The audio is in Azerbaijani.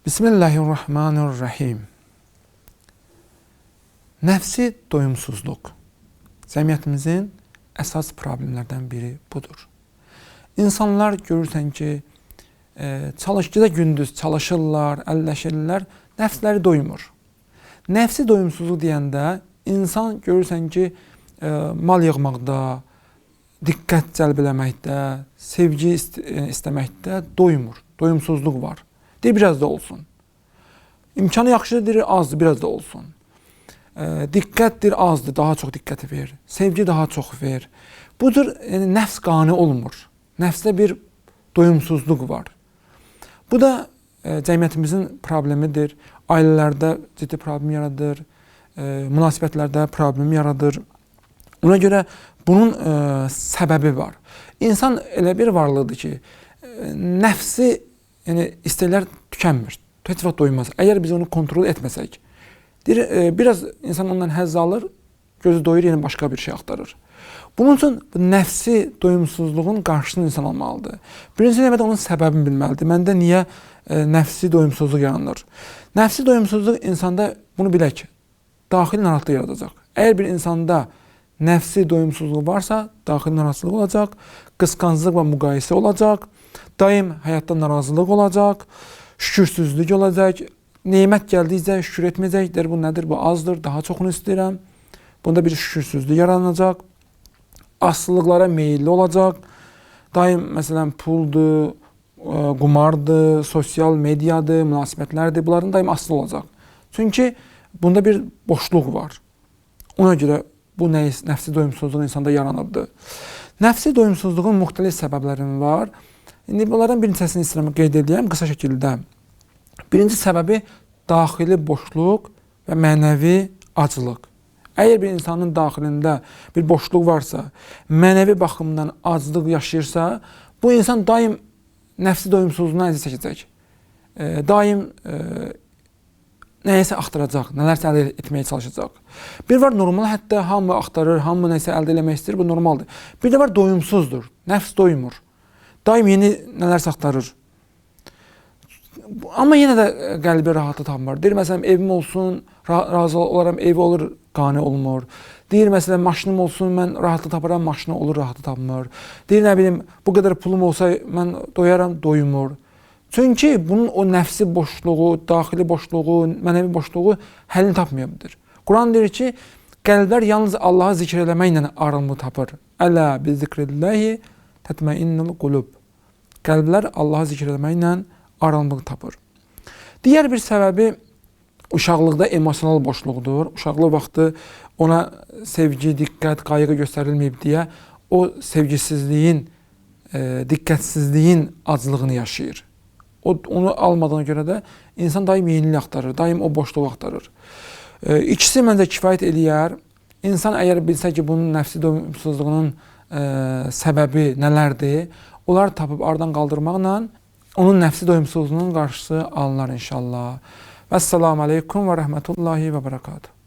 Bismillahirrahmanirrahim. Nəfsi doyumsuzluq. Cəmiyyətimizin əsas problemlərdən biri budur. İnsanlar görürsən ki, gecə gündüz çalışırlar, əlləşirlər, nəfsləri doymur. Nəfsi doyumsuzluq deyəndə insan görürsən ki, mal yığmaqda, diqqət cəlb eləməkdə, sevgi istəməkdə doymur. Doyumsuzluq var. Deyir, biraz da olsun. İmkanı yaxşıdır, deyir, azdır, biraz da olsun. Diqqətdir, azdır, daha çox diqqəti ver. Sevgi daha çox ver. Bu cür yəni, nəfs qane olmur. Nəfsdə bir doyumsuzluq var. Bu da cəmiyyətimizin problemidir. Ailələrdə ciddi problem yaradır, münasibətlərdə problem yaradır. Ona görə bunun səbəbi var. İnsan elə bir varlıqdır ki, nəfsi, yəni istəklər tükənmir, heç vaxt doymaz. Əgər biz onu kontrol etməsək, deyir, biraz insan ondan həzz alır, gözü doyur, yəni başqa bir şey axtarır. Bunun üçün nəfsi doyumsuzluğun qarşısını insan almalıdır. Birinci növbədə onun səbəbini bilməlidir. Məndə niyə nəfsi doyumsuzluq yaranır? Nəfsi doyumsuzluq insanda, bunu bilək, daxili narahatlıq yaradacaq. Əgər bir insanda nəfsi doyumsuzluq varsa, daxili narahatlıq olacaq, qısqanclıq və müqayisə olacaq, daim həyatda narazılıq olacaq, şükürsüzlük olacaq, nemət gəldikcə şükür etməyəcək, deyir, bu nədir, bu azdır, daha çoxunu istəyirəm. Bunda bir şükürsüzlük yaranacaq, asılılıqlara meyilli olacaq, daim məsələn puldur, qumardır, sosial mediadır, münasibətlərdir, bunların daim asılı olacaq. Çünki bunda bir boşluq var. Ona görə bu nəfsi doyumsuzluq insanda yaranıbdır. Nəfsi doyumsuzluğun müxtəlif səbəbləri var. İndi bunlardan bir neçəsini istəyirəm qeyd edeyim qısa şəkildə. Birinci səbəbi daxili boşluq və mənəvi aclıq. Əgər bir insanın daxilində bir boşluq varsa, mənəvi baxımdan aclıq yaşayırsa, bu insan daim nəfsi doyumsuzluğuna əziyyət çəkəcək. Daim nəyisə axtaracaq, nələrsə əldə etməyə çalışacaq. Bir var normal, hətta hamı axtarır, hamı nəyisə əldə eləmək istəyir, bu normaldır. Bir də var doyumsuzdur, nəfs doymur. Daim yeni nələrsə axtarır. Amma yenə də qəlbi rahatlıq tapmır. Deyir, məsələn, evim olsun, razı olaram, evi olur, qane olmur. Deyir, məsələn, maşınım olsun, mən rahatlıq tapıram, maşını olur, rahatlıq tapmır. Deyir, nə bilim, bu qədər pulum olsa, mən doyaram, doymur. Çünki bunun o nəfsi boşluğu, daxili boşluğu, mənəvi boşluğu həllini tapmayıbdır. Quran deyir ki, qəlblər yalnız Allahı zikr eləməklə aramlıq tapır. Ələ bi zikrilləhi tətməinnul qulub. Qəlblər Allahı zikr eləməklə aramlıq tapır. Digər bir səbəbi uşaqlıqda emosional boşluqdur. Uşaqlıq vaxtı ona sevgi, diqqət, qayğı göstərilməyib deyə o sevgisizliyin, diqqətsizliyin aclığını yaşayır. O, onu almadığına görə də insan daim yenilik axtarır, daim o boşluğu axtarır. İkisi məncə kifayət eləyər. İnsan əgər bilsə ki, bunun nəfsi doyumsuzluğunun səbəbi nələrdir, onları tapıb aradan qaldırmaqla onun nəfsi doyumsuzluğunun qarşısı alınар inşallah. Vəssalamu aleykum və rəhmətullahi və bərəkatuhu.